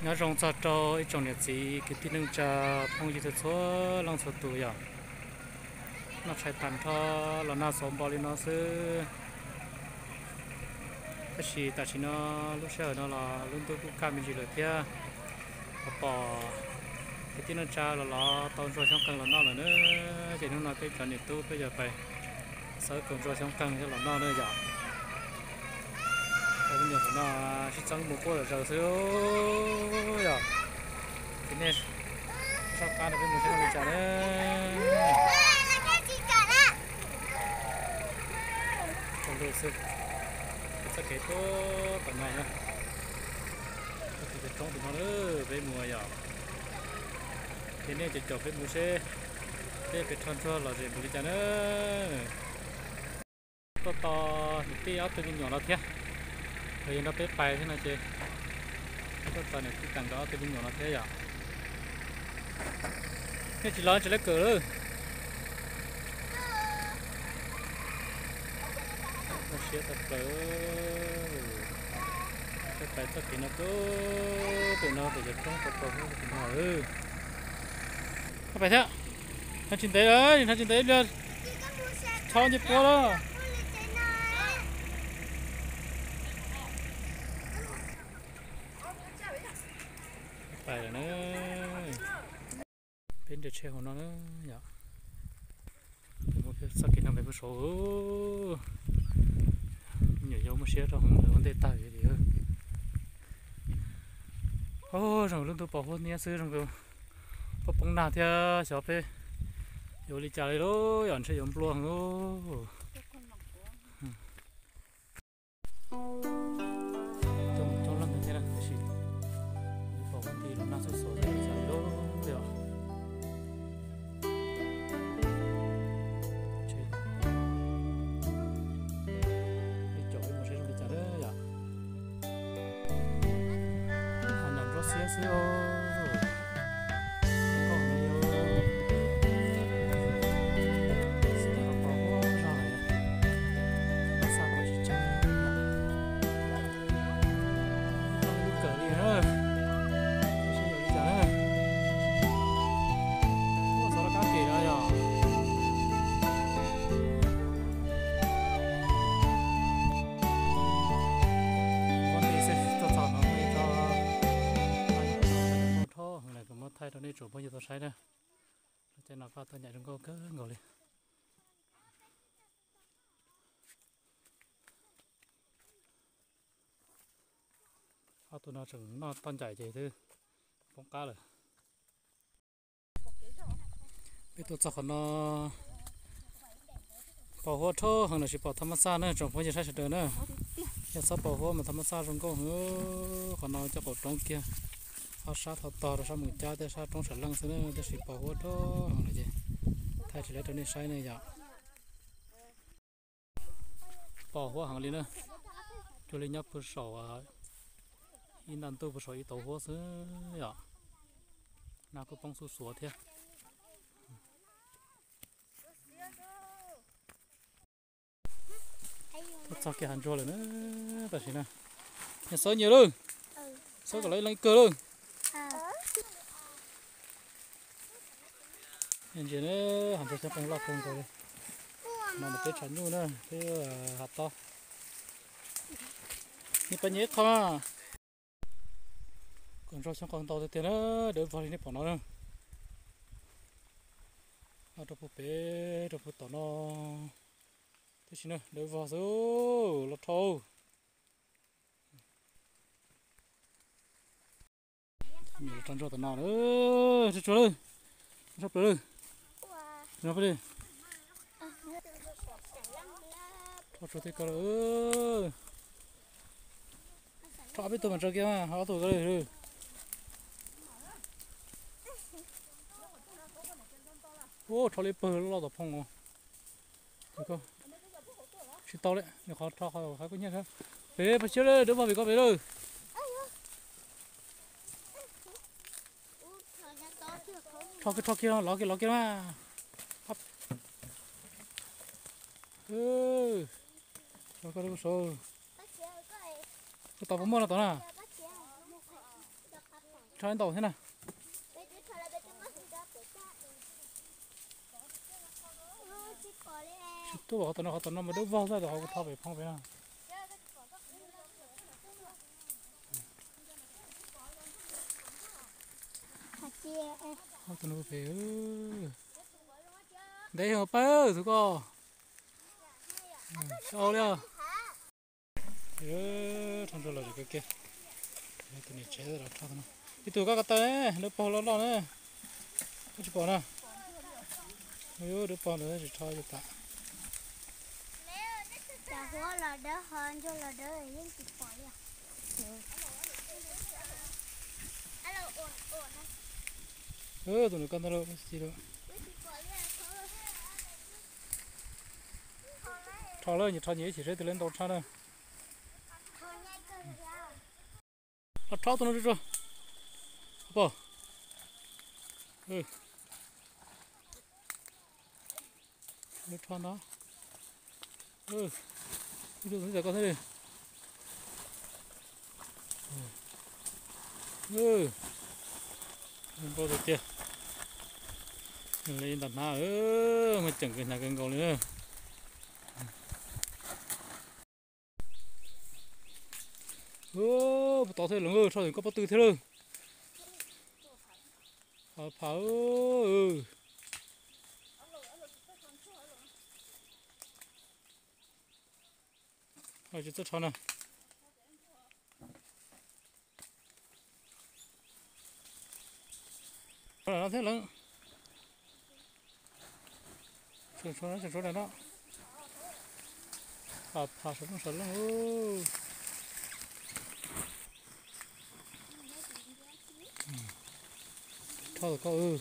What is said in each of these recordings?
Nyob zoo txog rau ib tsoom niam txiv kwv tij neej tsa phooj ywg txhua leej txhua tus yom. Noj tshais tag nrho los nag xauv npo li no xwb. Tab sis tam sim no lub sij hawm no los lub ntuj kuj kaj me ntsis lawm thiab. Pom kwv tij neej tsa los los tau ntsuag xyoob qeeg los noj lawm na. Ces hnub no peb cov niam tub peb yuav pais xawb kaus ntsuag xyoob qeeg coj los noj na yom. Cov me nyuam no sib txeeb mus quaj zom zaws xwb yom. Ces nej soj qab no peb mus seb zoo li cas na. Tau lus xwb, txoj kev tuaj tom no na. Txoj kev cov roob tim no na, peb mus yom. Ces nej caum caum peb mus seb peb pem rho ntsuag lom zem npaum li cas na. Tuaj tos niam tij ob tug me nyuam no thiab, los yog nrog peb pais thiab no ces tuaj tos niam tij Teem nrog ob tug me nyuam no thiab yom. Nej tsis los tsis lawv kawm lawm. Muaj siab tawm plaws. Peb pais txoj kev no pem no pem cov roob tau tau tim no. Koj pais thiab. Nrho tsis ntev lawm, nrho tsis ntev ib pliag rho ncej puab lawm. Pais lawm na. Peb nres tsheb hauv no na yom. Peb mus txoj kev no pem puag saud. Me nyuam yaus muaj siab rau heev lawv ua ntej tag li. Zoo lub ntuj pos huab niab xwb zoo nkauj, poob poob nag thiab xyov peb yuav ua li cas li lauj, yog ntshe yuav nplua heev lauj. Tuaj mus coob leej thiab tab sis pom huab nti los nag xuj xuav li cas li lauj yom. Ib caum peb mus seb zoo li cas na yom. Hav nyom ntsuab xiab xwb os. Kawg li na, seb yog li cas na. Ua xov rau kab kem no yog. Ua ntej xwb tuaj txog no muaj ib tsob rho heev na, kuv muab thaij rau nej tsoom phooj ywg tau saib na. Lub caij no koj tau ncaim zoo nkauj kawg nkaus li. Ob tug no tseem noj toj ncaim ces twb poob qab lawm. Peb tuaj txog qhov no, pos huab rho heev los sis pom tham mas xaj na tsoom phooj ywg sab sawv daws na. Yog txhob pos huab mas tham mas xaj zoo nkauj heev. Qhov no coj qaum roob kiag, ob sab tho tog rau sab Moos Cab thiab sab roob Sam Leej xwb na, tab sis pos huab rho heev lawm ces thaij tsis lawv rau nej saib ne yom. Pos huab heev li na, cuag li nyob puag saum ib nta ntuj puag saum ib tauv huab xwb yom. Nag kuj poob xuj xuav thiab. Tuaj txog kiag hav ntsuag lawm na, tam sim no. Nyias xawb nyias lawm, xawb kom lawv ib leeg ib kawg lawm. Ntsia na, hav ntsuag xyoob qeeg loj kawg nkaus li. No mas peb tshav nyuj na, peb hav tob. Nyias pab nyias ib qho. Kaus ntsuag xyoob qeeg ntau tiag tiag na, dawb vog li nej pom no na. Rau puag pem rau puag tom no. Tib si na, dawb vog xwb, los rho. Nws los rho ntsuag tom no, tsuag tsuag lawm, tshaj plaws lawm. Rho peb li. Rho tsuag tib ko lawm. Rho ob peb tug mas tso kiag mas, ob tug ko lawm. Ua rho li pawg loj tom phoo os. Tsis tau li, nws qhov rho qhov qhov kuj nyiaj thiab. Pem pab siab lawm, dawb vog pem ko pem lawm. Rho kiag rho kiag, lov kiag lov kiag mas. Rho kiag rau saud. Koj tau puas muaj no tod na? Rho ntau thiab na. Tsis tuaj qhov tom no, qhov tom no mas dawb vog xwb, hauv kuv rho pem phoo pem no. Tus no pem. Ntev heev pab tus ko. Sau li. Rho ntsuag los tsev kawg kiag. Tus niam tsev los rho tus no. Ib tug koj ko taw ne, dawb paug loj loj na. Koj tsis pom na. Dawb paug ntawd tsis rho ces tas. Cov huab los dawb ho ntsuag los dawb yeej tsis pom li. Tus nws koj ntag lauj, tsis lawm. Rho lawm, nyias rho nyias ib chim seb twg lawv ntau tshaj na. Los rho tus no tsuag tsuag. Pom. Lawv rho ntau. Ib tug ntxiv tawm koj thiab li. Nkauj tiag tiag. Li ntawm hnab mas ceem kawg hnyav kawg nkaus li na. Puas tau thiab lawm, rho koj pob tw thiab lawm. Phav, phav. Tsis txawj rho na. Thiab lawm. Tseem tshuav, tseem tshuav daim no. Phav, phav, sawv looj sawv looj. Rho koj.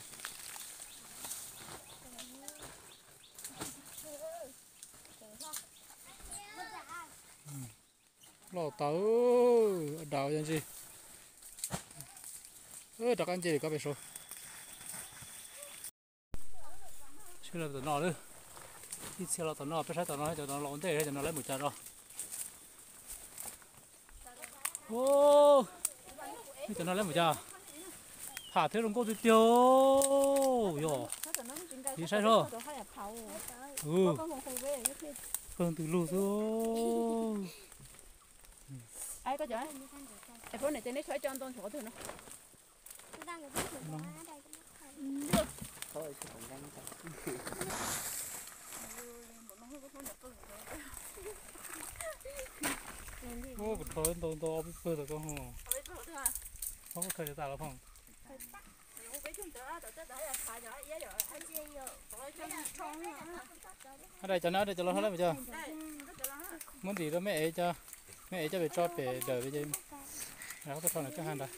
Loj tas, dav yog ntsis. Rov qab nce li koj pem saud. Sib los tom no lawm. Ib txhia los tom no, peb saib tom no, cov no los ua ntej, cov no lawv mus cas rau. Cov no lawv mus cas? Tham thiab zoo nkauj tiag tiag. Yog, tiv saib soj. Qawg ntws lug xwb. Kuv rho ntau ntau ob peb pawg tau koj ho. Ob peb pawg tas los phom. Ab, daim cov no, daim cov los hab lawm cov. Muab ntim rau mej ev cov, mej ev cov pem tso pem dawm pem ces. Rho no koj ha nrad.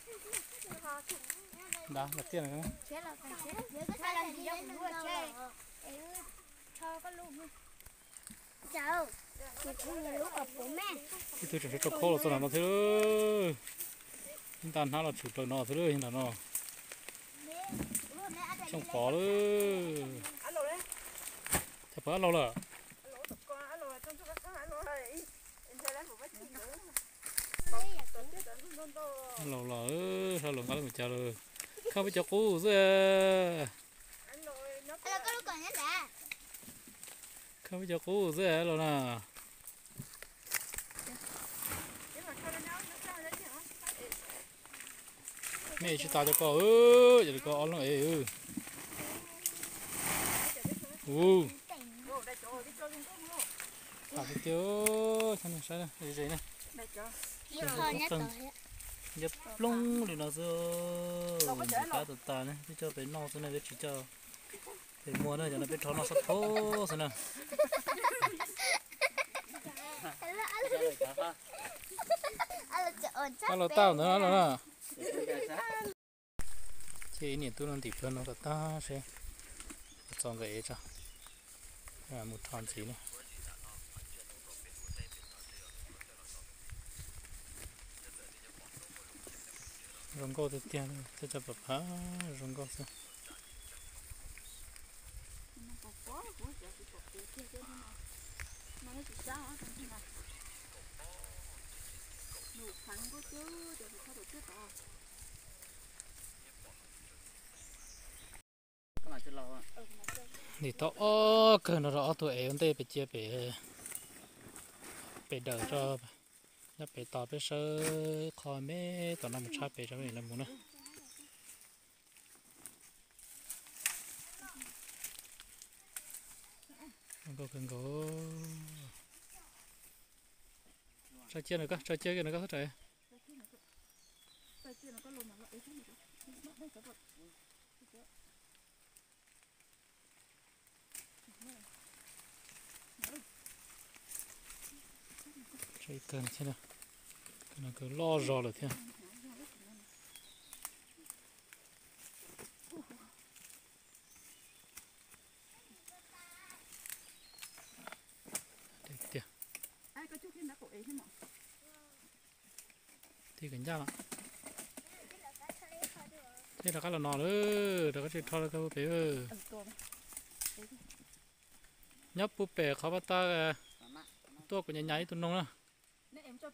Nrad los tiaj no. Ib tug tseem tshuav rau khaub los txog no thiab. Ib nta hnab los tshwm plaws no xwb lawm ntawm no. Xyooj pov lawm. Cas pov ab laug lawm. Ab laug los, sab laug nqa lawm mus cas lawm. Khaws peb cov qub xwb. Khaws peb cov qub xwb ab laug na. Mej tsis tas cov ko, cov ko ob leeg es. Ua, tham tiag tiag, saib ze na. Ncaj ploog li no xwb, ntxim qab tas tas ne, peb coj pem noj xwb ne, peb tsis coj pem muag na, cov no peb rho noj sab phaub xwb na. Ab laug tau ntawd no na. Ces ib niam tub no ntim plawg no kom tag seb puas txaus nkawd ev tso, mus rho ntxiv na. Zoo nkauj tiag tiag, tej cov pam pam zoo nkauj xwb. Nim tau ob kawg no rau ob tug ev ua ntej pem cia pem, pem dawm tso, nyob pem tos peb sawb qho me tom no mus tshab pem tso peb mam li mus na. Nkauj kawg nkaus. Tso cia nws, tso cia nws koj txhob rawm. Kawg thiab, kawg loj zog lawm thiab. Tiag, tij kom ncaj los. Thiab rov qab los no lawm, rov qab tsis rho rau koj pem. Nyob puag pem qhov pas tag tuaj kuv nyas nyas ib tug noog na. Nyob puag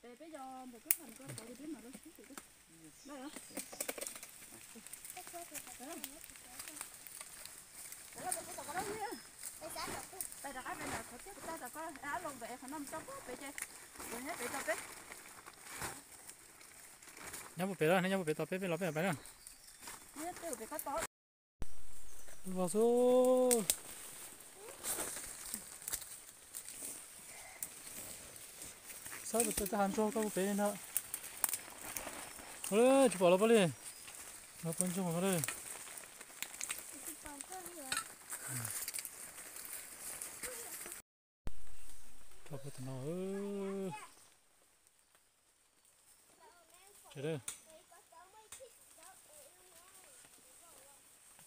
pem, nyob puag pem tos peb, peb los peb mam pais na. Vos xwb. Saib puas tau tej hav ntsuag koj puag pem li ntawd. Tsis pom los pab li. Los pab ntsuag ko li. Rau puag tom no.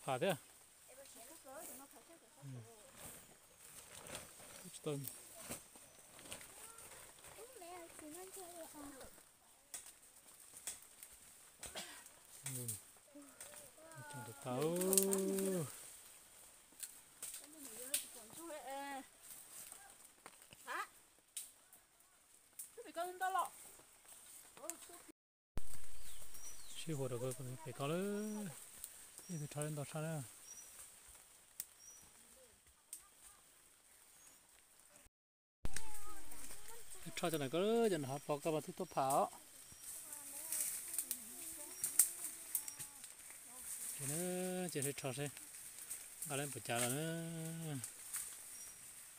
Pham thiab. Tsis tau. Tseem tau tau. Sib huam rau pem ko lawm. Ib tug rho ntau tshaj na. Rho cov ntawm ko, cov ntawm hauv paus ko mas twb tuaj pham os. Ces seb rho seb nqa lawv puas cas los na.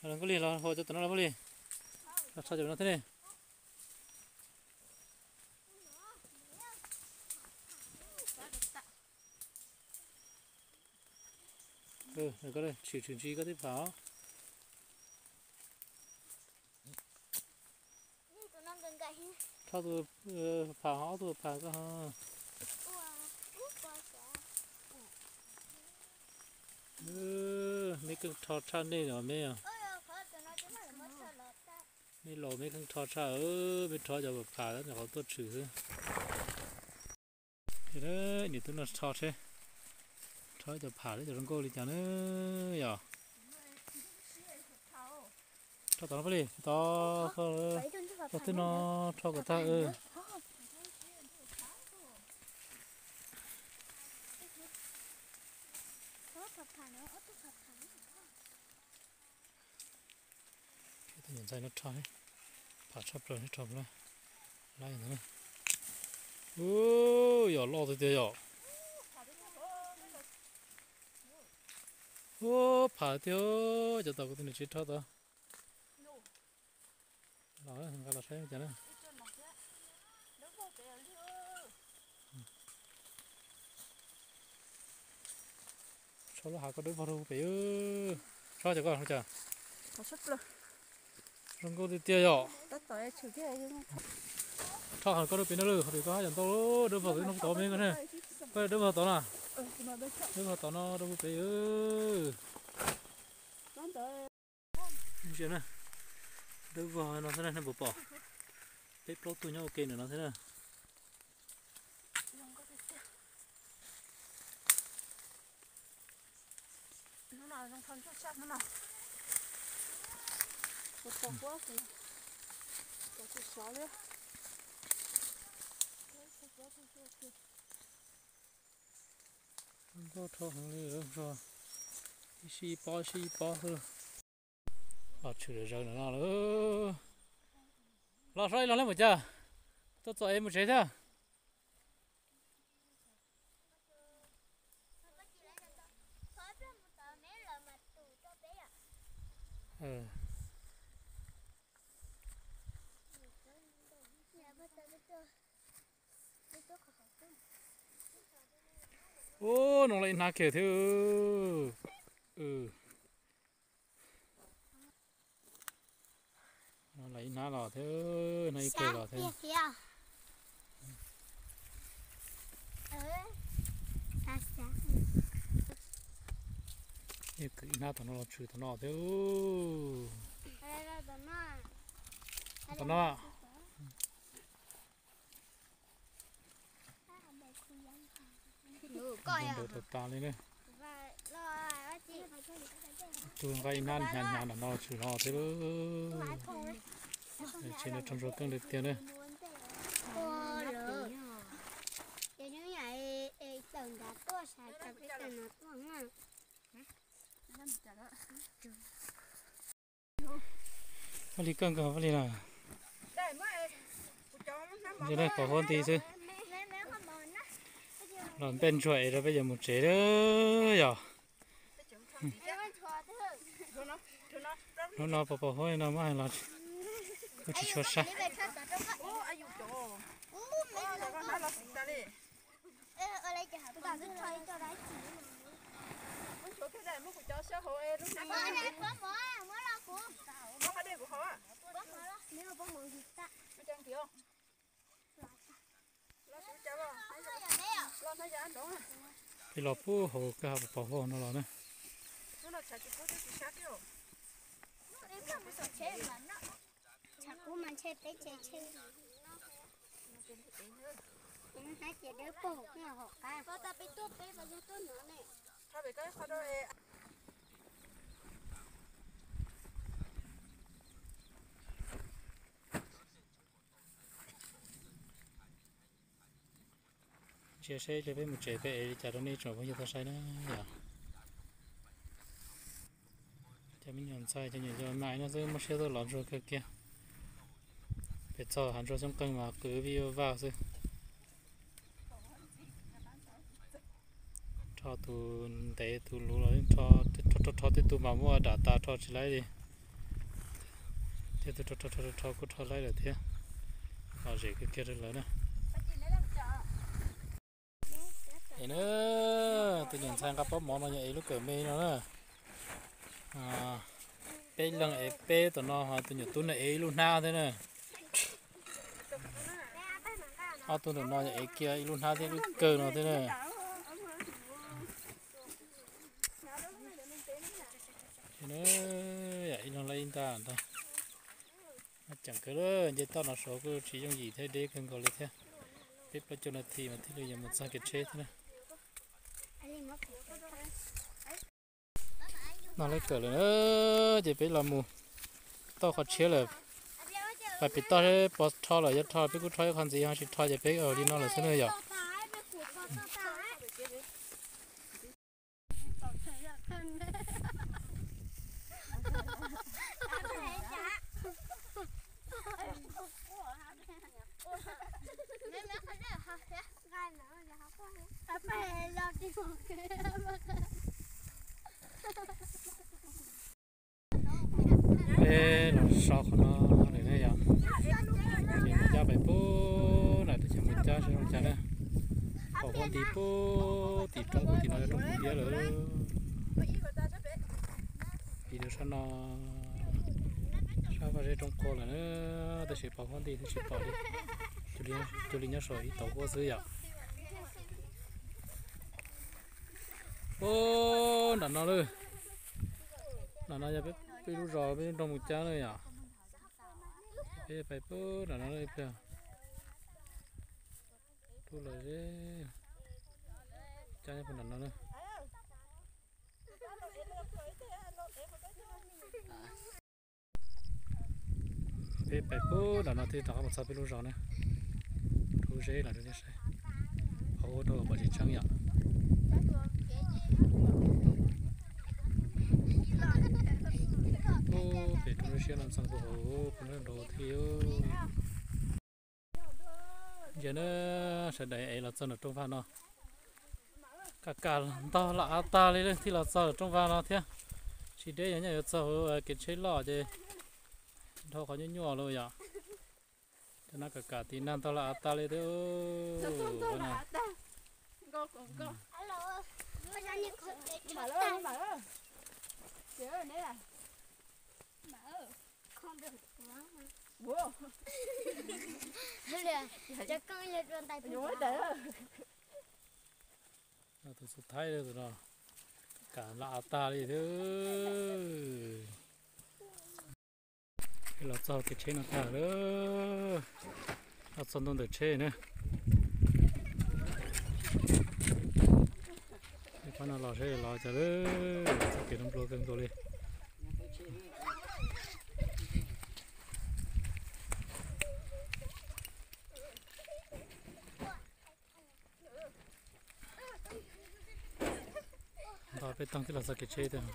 Los Nkauj Lig los hua cov tom no los Nkauj Lig. Los rho cov no thiab ne. Tshwm tshwm ntsis koj twb pham os. Rho tus pham ho ob tug pham koj ho. Me keej rho tshaj nej os me. Me laus me keej rho tshaj, me rho cov pham nyuam qhuav tuaj tshwm xwb. Nim tub no rho seb, rho cov pham thiab cov zoo nkauj li cas na yom. Rho tom no pab li, tod, tod twb no rho kom tag. Tus niam ntxawm no rho, pham tshaj plaws no rho mus na. Lab ntawd na. Ub, yog loj tiag tiag yom. Ub, pham tiag, cov tom kuv tus niam tsev rho tod. Los nqa los saib cas na. Tso lub hav koj dawb vog rau pem. Tso cov koj cas. Zoo nkauj tiag tiag yom. Rho hav koj rau pem no lawm, pem koj haj yam ntau, dawb vog tod no tod me koj ne. Koj dawb vog tod na. Dawb vog tod no rau pem. Ntsia na, dawb vog no xwb na, nej puas pom? Peb plaub tug nyob ua ke ntawm no xwb na. Nkauj dhau heev li os. Sib pob sib pob xwb. Los tshwm zawv no lawm. Los so ib los lawm mus cas? Tuaj txog es mus tsev thiab. Ub, no los ib hnab kiag thiab. Los ib hnab los thiab, hnab ib kawg los thiab. Kwv ib hnab tom no los tshwm tom no thiab. Tom no. Ntawd tas tas li na. Tus nqa ib hnab hnyav hnyav no tshwm los thiab. Tsis no tso ntsuag keej li tiag na. Vaj Lis kawg nkaus Vaj Lis na. Ntshe pos huab nti xwb. Los npej ntsuag es rau peb yuav mus tsev lawm yog. Hnub no pos pos huab no muab hais los kuj tsis tshua saib. Peb los puag hauv kwj ha pos pos huab no los na. Ntsia seb ib pliag peb mus tsev peb ev li cas rau nej tsoom phooj ywg tau saib na yom. Cov me nyuam ntxhais cov nyuam yaus mas no xwb muaj siab tuaj los ntsuag kawg kiag. Pem txog hav ntsuag xyoob qeej mas qw vij vaj xwb. Rho tus ntev tus luv los rho, rho tej tus mas muaj dam tas rho tsis laib li. Tej tus rho rho rho kuj rho laib lawm thiab. Lom zem kawg kiag rau lawv na. Es na, tus niam ntxhais nqa pob mov no yog ev lub kawm me no na. Peb leeg ev peb tom no ho tus nyuam tub no ev ib lub hnab thiab na. Ob tug ntawm no yog ev kiag ib lub hnab thiab lub kawm no thiab na. Ib leeg laib ib nta ntag. Ceem kawg lawm, nce toj no suav kuj tsis yooj yim thiab, deb kawg nkaus li thiab. Peb plaub caug nas this mas thiaj li yuav mus txog kev tsheb thiab na. No lawv kawm lawm na, ces peb los mus toj qhov tshiab lawm. Pais pem toj pov rho lawm, yog rho peb kuj rho ib qho ntxiv, ho tsis rho ces peb ua li no lawm xwb na yom. Peb los so qhov no lawm ne yom. Ces mus cab pais pub na, tab sis mus cab seb zoo cas na. Pom huab nti pub tim roob, pub tim no yog roob Pum Liab lawm. Tim sab no, sab vaj zeb roob qua lawm na, tab sis pom huab nti twb tsis pom li. Cuag li nyob saum ib tauv huab xwb yom. Ub, nram no lawm. Nram no yog peb lub zos, peb lub nroog mus cab na yom. Peb pais pub nram no ib pliag. Rub lawm zeb, cab nyob puag nram no na. Peb pais pub nram no thiaj rov qab mus txog peb lub zos na. Rub zeb los rau nej saib. Hauv ua rau pom tsis tseeb yom. Siab no ntxeev kuv hauv pus nrag nraud thiab. Ntsia na, sawv daws ev los txog nram rooj vag no, kam kam ntog los av tag li leej twg los txog nram rooj vag no thiab. Tsis deb, yog nyob yuav txog hauv kev tsheb loj ces dhau qhov nyuaj nyuaj los yom. Cov no kam kam tiv nag ntog los av tag li thiab. Tus xub thaib tus no kam los av tag li thiab. Los txog kev tsheb no tag lawm, los txog ntua ntawm tsheb na. Pab no los seb los cas lawm, txoj kev no nplua kawg nkaus li. Ntog peb taug tij los txog kev tsheb tiag.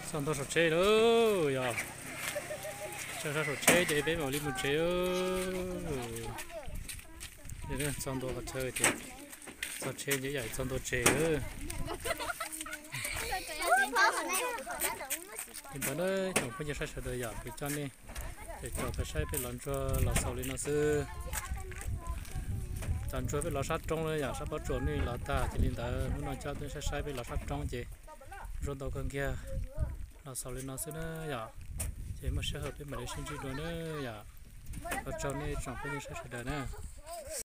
Txog ntua saum tsheb lawm yog. Txog sab saum tsheb ces peb mam li mus tsev. Txog ntua qhov chaw ces txog tsheb ces yam txog ntua tsev lawm. Li ntawd na, tsoom phooj ywg sawv daws, yam kuv coj nej ces caum peb saib peb los ntsuag los xaus li no xwb. Los ntsuag peb los sab roob lawm yam sab pob tsuas nej los tag ces li ntawd, hnub no coj nej saib saib peb los sab roob ces ntsuag ntau kawg nkiag, los xaus li no xwb na yom. Ces muaj sij hawm peb mam li sib ntsib dua na yom. Ua tsaug nej tsoom phooj ywg sawv daws na.